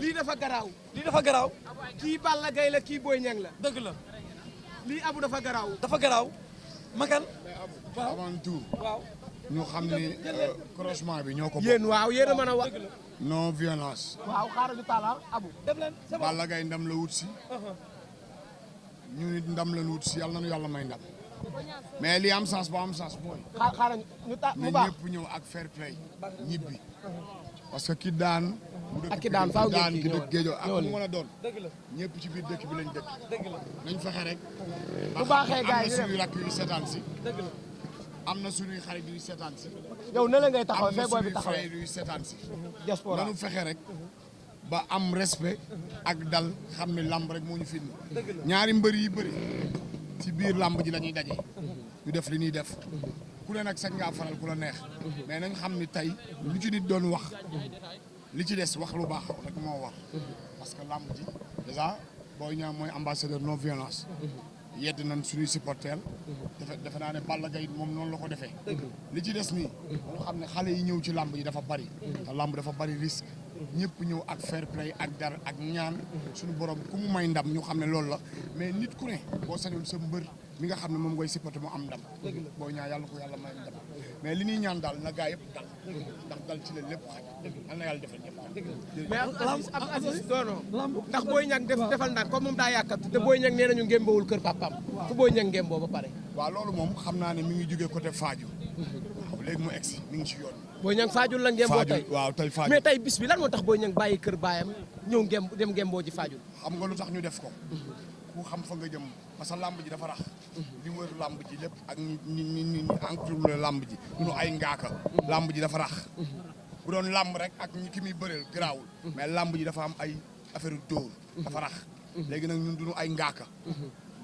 lii dafa garaaw. lii dafa garaaw. kii Balla Gaye la kii Boy Niang la. dëgg la. lii Abu dafa garaaw. dafa garaaw. Makan. waaw avant tout. waaw. ñu xam ni croisement bi ñoo ko bokk. yéen waaw yéen a mën a wax. non violence. waaw xaaral ñu taala Abu. def leen c'est bon. Balla Gaye ndam la wut si. ñu nit ndam la wut si yàlla nañu yàlla may ndam. mais li am sens ba am sens mooy. xaaral ñu ta mu na baax ñëpp ñëw ak fair play ñibbi. parce que ki daan. ak ki daan faaw ngeen ki dëkk géejo ak ñëwal mu mën a doon. dëgg la. ñëpp ci biir dëkk bi lañ dëkk. dëgg la. nañ fexe rek. bu baaxee gars yi am na suñuy rakk yu seetaan si. dëgg la. am na suñuy xarit yu seetaan si. yow ne la ngay taxaw am na fee booy bi suñuy taxawee. frère yu seetaan si. diaspora nanu fexe rek. ba am respect ak dal xam ne lamb rek moo ñu fi ñaari mbër yi bëri ci biir lamb ji la ñuy daje. ñu def li ñuy def. ku ne nag sañ ngaa faral ku la neex. mais nañ xam ni tey lu ci nit doon wax. li ci des wax lu baax rek moo war. parce que lamb ji déjà Boy Niang mooy ambassadeur non violence. yedd nañ suñuy supporters. defe naa ne Balla Gaye moom noonu la ko defee. li ci des nii. ñu xam ne xale yi ñëw ci lamb ji dafa bari. te lamb dafa bari risque. ñëpp ñëw ak fair play ak dar ak ñaan suñu borom ku mu may ndam ñu xam ne loolu la mais nit ku ne boo sañoon sa mbër mi nga xam ne moom ngay supporter mu am ndam boo ñaan yàlla ko yàlla may ndam mais li ñuy ñaan daal na gaa yëpp dal ndax dal ci la lépp xaj al na yàlla defal ñëpp mais Abdou Aziz non ndax Boy Niang defal ndànk comme moom daa yàkkat te Boy Niang nee nañu ngémbawul kër papam fu Boy Niang ngémboo ba pare waaw loolu moom xam naa ne mi ngi jógee côté Fadiouth waaw léegi mu egsi mi ngi ci yoon Boy Niang Fadiouth la ngémboo tey waaw tey Fadiouth mais tey bis bi lan moo tax Boy Niang bàyyi kër baayam ñëw dem ngémboo ji Fadiouth xam nga lu tax ñu def ko ku xam fa nga jëm parce que lamb ji dafa rax li wër lamb ji lépp ak ñi entouré lamb ji duñu ay ngaaka lamb ji dafa rax bu doon lamb rek ak ñi ki muy bëreel garaawul mais lamb ji dafa am ay affaire dóor dafa rax léegi nag ñun duñu ay ngaaka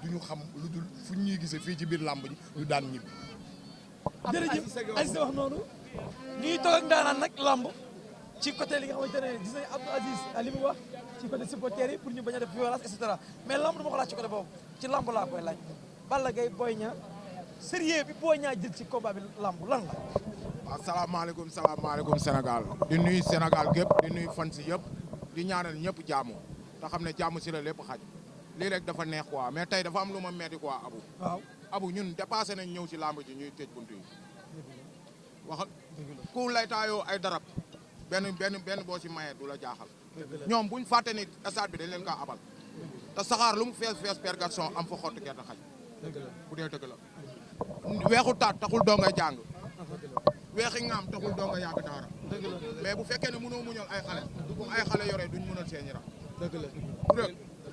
duñu xam lu dul fu ñuy gisee fii ci biir lamb ji ñu daan ñibbi jërëjëf Aziz wax noonu ñuy toog ak ndaanaan nag lamb ci côté li nga xamante ne gis nañu Abdou Aziz li mu wax ci côté supporters yi pour ñu bañ a def violence et cetera mais lamb du ma ko laaj ci côté boobu ci lamb laa koy laaj Balla Gaye Boy Niang sérieux bi Boy Niang jël ci combat bi lamb lan la. waaw salaamaaleykum Sénégal di nuyu Sénégal gépp di nuyu fan si yëpp di ñaanal ñëpp jaamu te xam ne jaamu si la lépp xaj lii rek dafa neex quoi mais tey dafa am lu ma metti quoi Abu. waaw Abu ñun dépassé nañ ñëw si lamb ji ñuy tëj buntu yi wax ku lay taayoo ay darab benn boo si mayee du la jaaxal ñoom buñ fàtte ni stade bi dañ leen kaa abal te saxaar lu mu fees per garçon am fa xottu gerte xaj bu dee dëgg la weexu taat taxul doo ngay jàng weexi ngaam taxul doo nga yàgg daara mais bu fekkee ne mënoo muñal ay xale bu ay xale yoree duñ mënal seeni ra dëgg la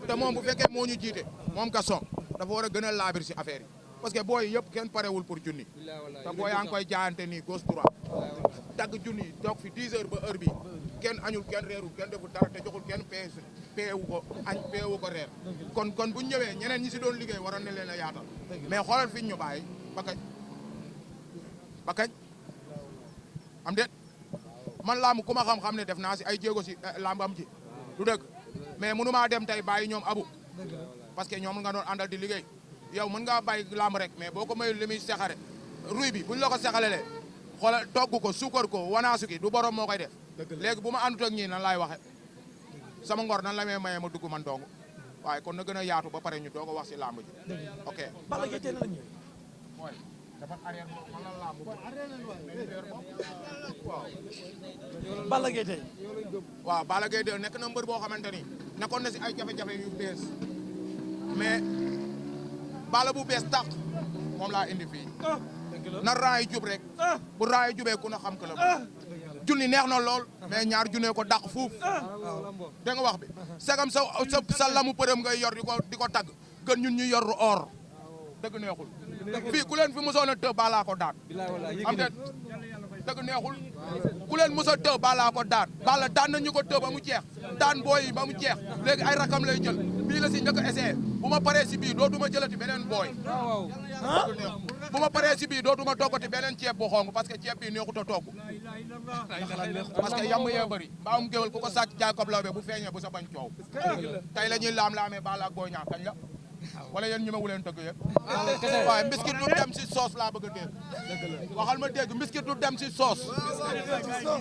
te moom bu fekkee moo ñu jiite moom Gaston dafa war a gën a laabir si affaire yi parce que booy yëpp kenn parewul pour junni te booy yaa ngi koy jaayante nii gauche droite dagg junni toog fi 10 heures ba heure bi kenn añul kenn reerul kenn deful dara te joxul kenn payewu ko añ payewu ko reer kon buñ ñëwee ñeneen ñi si doon liggéey waroon na leen a yaatal mais xoolal fi ñu bàyyi ba kañ am déet man lamb ku ma xam-xam ne def naa si ay jéego si lamb am ci du dëgg mais mënu maa dem tey bàyyi ñoom Abu parce que ñoom nga doon àndal di liggéey yow mën ngaa bàyyi lamb rek mais boo ko mayul li muy sexare ruy bi buñ la ko sexalelee xoolal togg ko suukar ko wanaasu ki du borom moo koy def léegi bu ma àndut ak ñii nan laay waxe sama ngor nan la may mayee ma dugg man dong waaye kon na gën a yaatu ba pare ñu doog a wax si lamb ji ok Balla Gaye tey na la ñëw mooy dafa arrière man la lamb waaw Balla Gaye tey waaw Balla Gaye de nekk na mbër boo xamante ni nekkoon na si ay jafe-jafe yu bees mais Balla bu bees tax moom laa indi fii na raa yi jub rek bu raa yi jubee ku na xam que la junni neex na lool mais ñaar junne ko dàq fuuf da nga wax bi segam sa lamu përëm ngay yor di ko tagg gën ñun ñu yor or dëgg neexul fii ku leen fi mosoon a të balaa ko daan am de dëgg neexul ku leen mos a të balaa ko daan bala daan nañu ko të ba mu jeex daan booy yi ba mu jeex léegi ay rakam lay jël bii la si njëkk a essayé bu ma paree si bii dootuma jëlati beneen booy bu ma paree si bii dootuma toggati beneen ceeb bu xong parce que ceeb bii neexut a togg parce que yamb yee bëri mbaam géwél ku ko sàcc jaay kob lawbe bu feeñee bu sa bañ coow tey la ñuy laam-laamee Balla ak Boy Niang kañ la wala yéen ñu ma wuleen tëgg yëpp waaye mbiskit du dem si soos laa bëgg a dégg waxal ma dégg mbiskit du dem si soos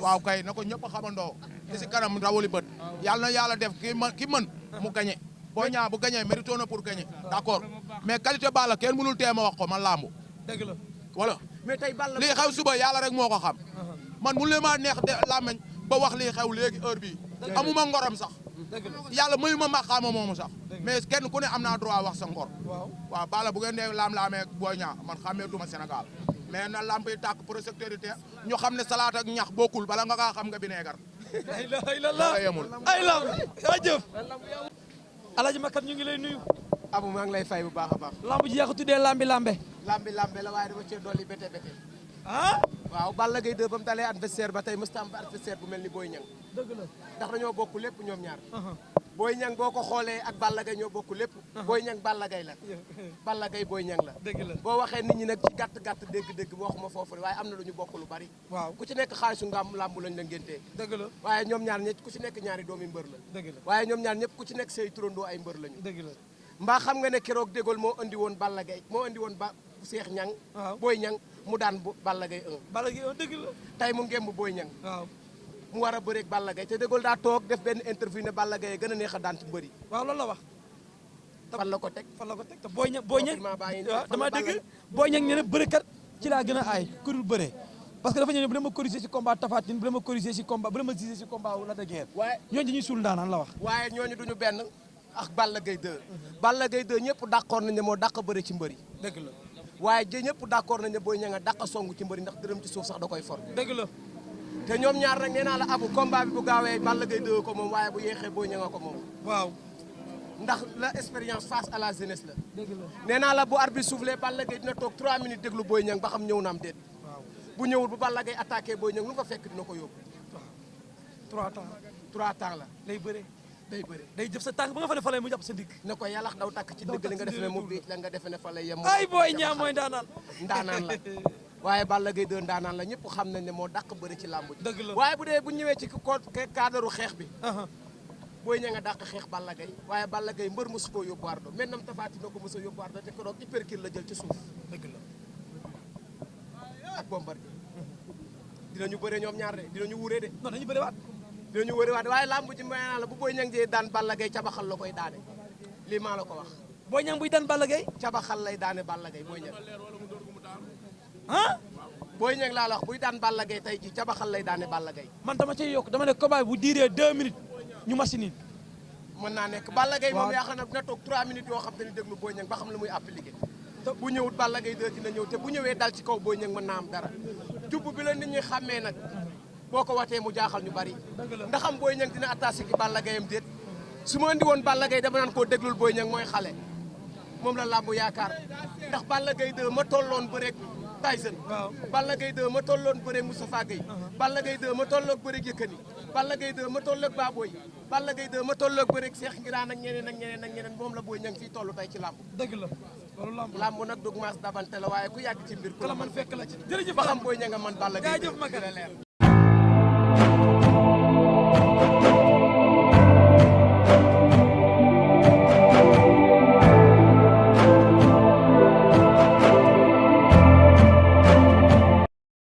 waaw kay na ko ñëpp xamandoo te si kanam rawuli bët yàlla na yàlla def ki mën mu gañe Boy Niang bu gañee mérito na pour gagner d'accord mais qualité Balla kenn mënul tee ma wax ko man lambu dëgg la voilà mais tey Balla lii xew suba yàlla rek moo ko xam man mu lee maa neex de làmmeñ ba wax lii xew léegi heure bii amuma ngorom sax yàlla mayu ma maqaama moomu sax mais kenn ku ne am naa droit wax sa ngor waaw Balla bu ngeen dee laam-laamee Boy Niang man xàmmeetuma Sénégal mais na lamp yi tàkk projecteur yi te ñu xam ne salaat ak ñax bokkul bala nga kaa xam nga bineegar ay yemul ay lamb jëf Alaaji Makat ñu ngi lay nuyu Abu maa ngi lay fay bu baax a baax lamb ji yaa ko tuddee lambi lambe la waaye dama cee dolli bete ah waaw Balla Gaye 2 ba mu dalee adversaire ba tey mësta am adversaire bu mel ni Boy Niang dëgg la ndax dañoo bokk lépp ñoom ñaar Boy Niang boo ko xoolee ak Balla Gaye ñoo bokk lépp Boy Niang Balla Gaye la Balla Gaye Boy Niang la dëgg la boo waxee nit ñi nag ci gàtt dégg-dégg waxuma foofu waaye am na lu ñu bokk lu bari waaw ku ci nekk xaalisu ngam làmbu lañ la ngéntee dëgg la waaye ñoom ñaar ñett ku ci nekk ñaari doomi mbër la dëgg la waaye ñoom ñaar ñëpp ku ci nekk say turandoo ay mbër lañu dëgg la mbaa xam nga ne keroog déggool moo andi woon Balla Gaye moo andi woon ba Cheikh Niang Boy Niang mu daan Balla Gaye 1 Balla Gaye dëgg la tey mu ngemb Boy Niang waaw mu war a bëreeg Balla Gaye te déggool daa toog def benn interview ne Balla Gaye gën a neex a daan ci mbëri waaw loolu la wax fan la ko teg te Boy Niang waaw dama dégg Boy Niang ne bërekat ci laa gën a aay ku dul bëre parce que dafa ñëw bu dama corriger ci combat Tapha Tine bu dama corriger ci combat bu dama gisee ci combat wu Lac de Guiers waaye ñooñu dañuy suul ndaanaan la wax waaye ñooñu duñu benn ak Balla Gaye 2 Balla Gaye 2 ñëpp d'accord nañ ne moo dàq bëre ci mbëri dëgg la waaye ñëpp d'accord nañ ne Boy Niang a dàq song ci mbëri ndax dërëm ci suuf sax da koy for dëgg la te ñoom ñaar nag nee naa la Abu combat bi bu gaawee Balla Gaye 2 ko moom waaye bu yéexee Boy Niang a ko moom waaw ndax la expérience face à la jeunesse la dëgg la nee naa la bu arbitre soufflé Balla Gaye dina toog 3 minutes déglu Boy Niang ba xam ñëw na am déet bu ñëwul bu Balla Gaye attaqué Boy Niang lu fa fekk dina ko yóbbu 3 temps la lay bëre day bëre day jëf sa tànk ba nga fa ne fa lay mu jàpp sa digg ne ko yàllax daw takk ci dëgg li nga defe ne mu biic la nga defe ne fa lay yem ay Boy Niang mooy ndaanaan la waaye Balla Gaye 2 ndaanaan la ñëpp xam nañ ne moo dàq bëri ci làmb ji dëgg la waaye bu dee bu ñëwee ci cadre xeex bi Boy Niang nga dàq xeex Balla Gaye waaye Balla Gaye mbër mosu koo yóbbu ardo maintenant Tapha Tine ko mos a yóbbu ardo te ko doog hypercule la jël ci suuf dëgg la ak Bombardier dinañu bëre ñoom ñaar de dinañu wuree de non dañu bëre waat dinañu wuree waat waaye làmb ji may naa la bu Boy Niang jee daan Balla Gaye cabaxal la koy daane lii maa la ko wax Boy Niang buy daan Balla Gaye cabaxal lay daane Balla Gaye Boy Niang ah Boy Niang laa la wax buy daan Balla Gaye tey ji cabaxal lay daane Balla Gaye man dama cay yokk dama ne combat bu diiree 2 minutes ñu machine mën naa nekk Balla Gaye moom yaakaar na dina toog 3 minutes yoo xam te ni déglu Boy Niang ba xam lu muy appliqué bu ñëwut Balla Gaye 2 dina ñëw te bu ñëwee dal ci kaw Boy Niang mën naa am dara jubb bi la nit ñi xàmmee nag boo ko watee mu jaaxal ñu bari ndax am Boy Niang dina attaché ki Balla Gaye am déet su ma andi woon Balla Gaye dama naan koo déglul Boy Niang mooy xale moom la làmbu yaakaar ndax Balla Gaye 2 ma tolloon bëreeg Tyson Balla Gaye 2 ma tolloon bëreeg Moustapha Gueye Balla Gaye 2 ma tolloog bëreeg Yékini Balla Gaye 2 ma tolloog Baboy Balla Gaye 2 ma tolloog bëreeg Cheikh Ngiraan ak ñeneen moom la Boy Niang fii tollu tey ci làmb dëgg la loolu làmb nag dug maas dabante la waaye ku yàgg ci mbir ku la man fekk la ci ba xam Boy Niang nga man Balla Gaye 2 jaajëf Maguette leer